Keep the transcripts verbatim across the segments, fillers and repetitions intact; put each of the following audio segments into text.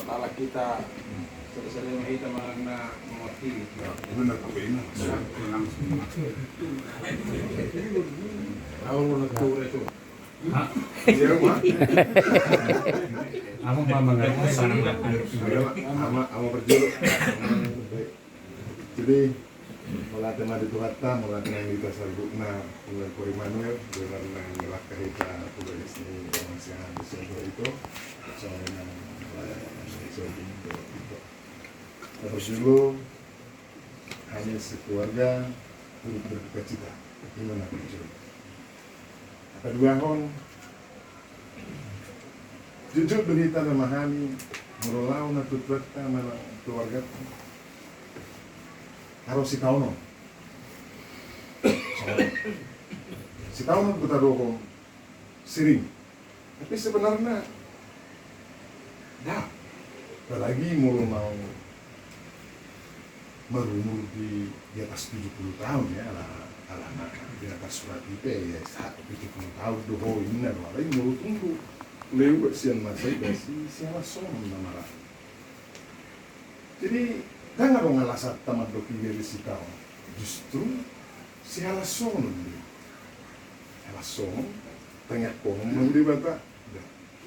Ala kita, sada-sada ma hita manang na mewakili. Benar, apa ini? Langsung. Awal mana tahu itu? Hah? Iya, Pak. Apa, Pak, mengerti? Iya, Pak. Ama, ama berjuluk. Jadi, mauliate ma di Tuhanta, mauliate ma di Tuhanta saluhutna, mulai Ko Immanuel, dengan nang langkah hita, tugas ni, yang siang, di siang itu, soalnya, eh, itu. Nomor dua, hami sekeluarga turut berduka cita. Ima na nomor dua. Angka duahon, jujur do hita memahami, molo laho na tutuanta manang keluarga. Harus sitaonon. Sitaonon do tadohon sering. Tapi sebenarnya, dah, apalagi molo mau marumur di, di atas tujuh puluh tahun ya, ala, ala na, di atas surat I P ya, sahat tujuh puluh tahun do ho inna do, apalagi molo tung do lewat sian masa i, berarti siala songon na marah. Jadi, ndang adong alasanta mandok i gabe sitaonon. Justru, siala songon do. Siala songon, tangiangkon ma Debata.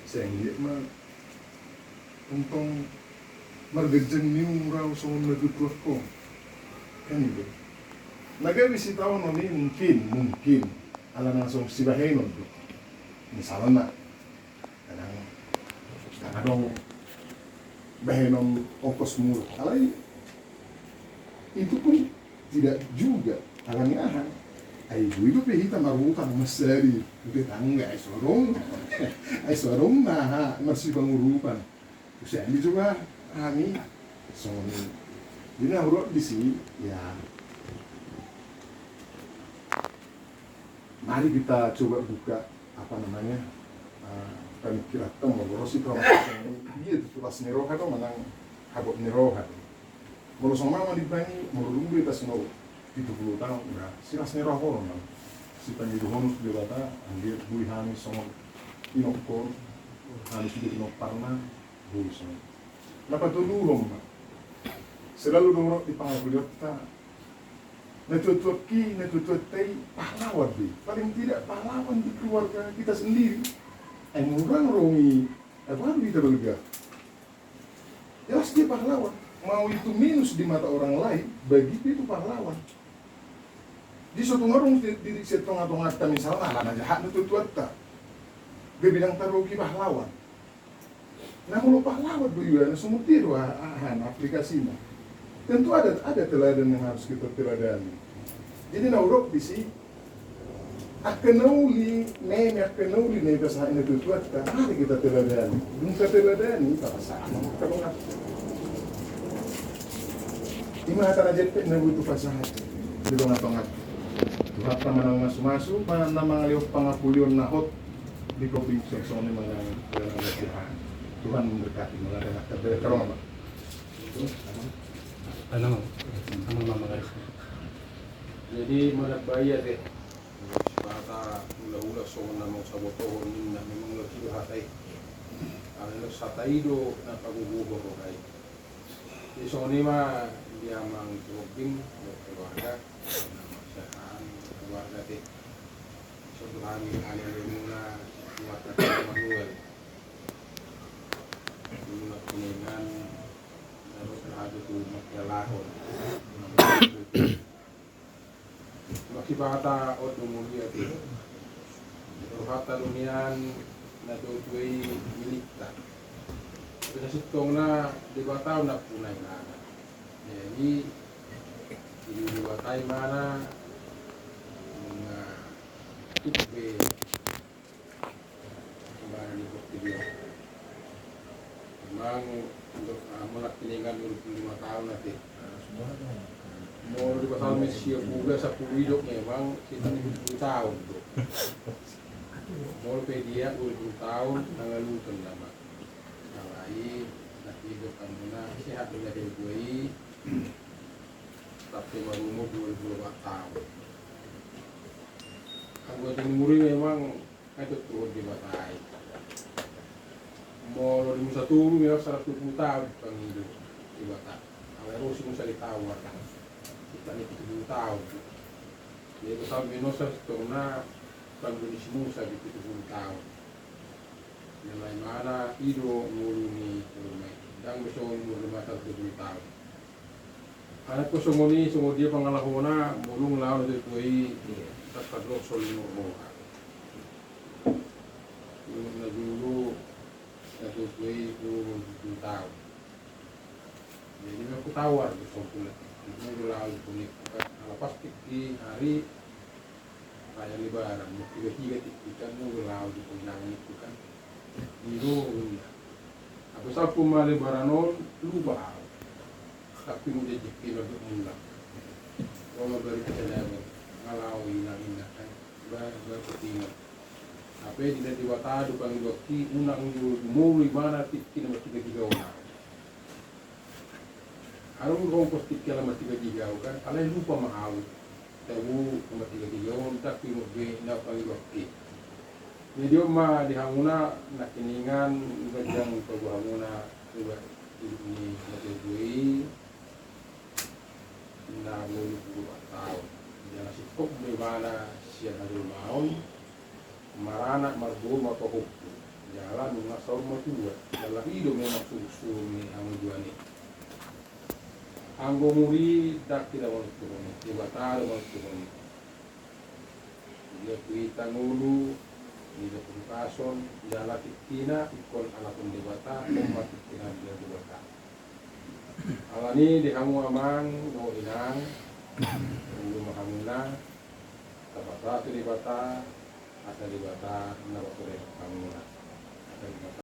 Sai anggiat ma tongtong marganjang ni umur ahu songon na tutuangkon. Kan i do. Na gabe sitaonon i mungkin, mungkin. Ala na songon sibahenon do. Misalna, kadang, kadang adong bahenon ongkos muruk. Alai itu pun tidak juga, alani aha? Ai boi dope hita marutang mansari tu tetangga, ai so adong, ai so adong na aha, marsipangurupan. Use hami juga, hami songon i. Jadi na hurang disi, ya, mari kita coba buka, apa namanya, eh, pemikiran, molo ro si, dia tu las ni roha do manang habot ni roha do. Molo songon i ma di bani, molo dung do hita songon pitu puluh taon, na silas ni roha on, na sipangidohon tu Debata, anggiat boi hami songon inongkon, hami sude pinomparna, boi songon i. Na patoluhon ma, selalu do ro di pangakulionta, na tuatuangki, na tuatuanta i pahlawan do i. Paling tidak pahlawan di keluarga kita sendiri. Ai molo ndang ro i, ai baru hita balga. Jelas dia pahlawan. Mau itu minus di mata orang lain, bagi dia itu pahlawan. Jadi so tung adong di, di, di tonga-tonganta misalna, ala na jahat do tuatuanta. Gabe ndang tarugi pahlawan. Na molo pahlawan do ia, na songon dia do a-, aha na aplikasina. Tentu ada, ada teladan yang harus kita teladani. Jadi na hudok disi, angka na uli, meme angka na uli na ipasahat ni tuatuanta, mari kita teladani. Dung tateladani, tapasahat ma angka dongan. Ima hata na jempek na boi hupasahat di dongan-dongan. Tuhanta ma na mamasumasu, ma na mangalehon pangakulion na hot di kopi songon i ma na, na, na, Tuhan memberkati, mauliate ma. Jadi manang baia te. Sipata hula-hula songon na mau sabotohon ninna, memang logi do hata i. Alai los hata i do na pagogohon roha i. Jadi songon i ma di amang Robin, keluarga, na marsiahaan keluarga te. Songon hami ale-alemuna, keluarga Manuel. Dulu na pinengan, na ro hami tu marsiahaan. Marsiahaan on do mulia tu rohanta do nian na tua-tua i milikta. Tapi na sintongna Debata on na puna i mana. Jadi, di Debata i mana, nga tuk be Kembali di portibi on. Memang untuk, ah, mulak piningan dua puluh lima tahun nanti. Mau di pasal Messi ya, buka sepuluh hidup memang kita tujuh puluh tahun tuh. Mau pe dia dua puluh tahun, tanggal lupa nama. Nah, lain, nanti hidup kamu nah, sehat juga dari gue. Tapi marumur dua puluh empat tahun. Anggo tinggi muri memang Ai tutu di Batai. Molo di Musa tolu memang saratus dua pulu taon pangido Debata. Alai ro si Musa di tawar, sekitar ni pitu pulu taon. Jadi, sampe na sasintongna pangido ni si Musa di pitu pulu taon. Nalai mana i do ngolu ni jolma i. Ndang be songon umur ni Musa saratus dua pulu taon. Alai pe songon i, songon dia pangalahona, molo laho natuatua i, tangkas ro soli ni roha. Songon na jolo, natuatua i, umur tujuh puluh tahun. Jadi, memang hutawar do songon na, molo laho di poni, ala pas tingki ari, raya Lebaran, molo tiga-tiga tingki kan, molo laho di poni nangkin itu kan. Di do, iya. Apa salpu ma Lebaran on, lupa au. Tapi molo jadi kira do mulak. Kalau bari kesadaran, kalau inang-inang kan, ba-, ba-, ketingan. Tapi di Debata do pangidoan i, unang jolo molo di mana tingki na martiga-tiga on. Adong do ongkos tingki na martiga-tiga on kan, alai lupa ma au. Tabo na martiga-tiga on, tapi molo be na pangidoan i. Jadi on ma di hamuna, nangkiningan, ganjang pabo hamuna, coba hidup ni natuatua i, na ngolu pulu opat taon. Jala singkop do ibana sian hajolmaon, maranak, marboru, marpahompu. Jala nunga saur matua. Jala i do memang surung-surung ni hamuduan i. Anggo umur i ndang hita manontuhon i, Debata do manontuhon i. Dia tu hita ngolu, dia tu kason, jala tingkina ingkon alapon Debata, on ma tingkina di Debata. Alani di hamu amang dohot inang, tunggu ma hamuna, tapasrah tu Debata, asa Debata na patorang hamuna. Asa Debata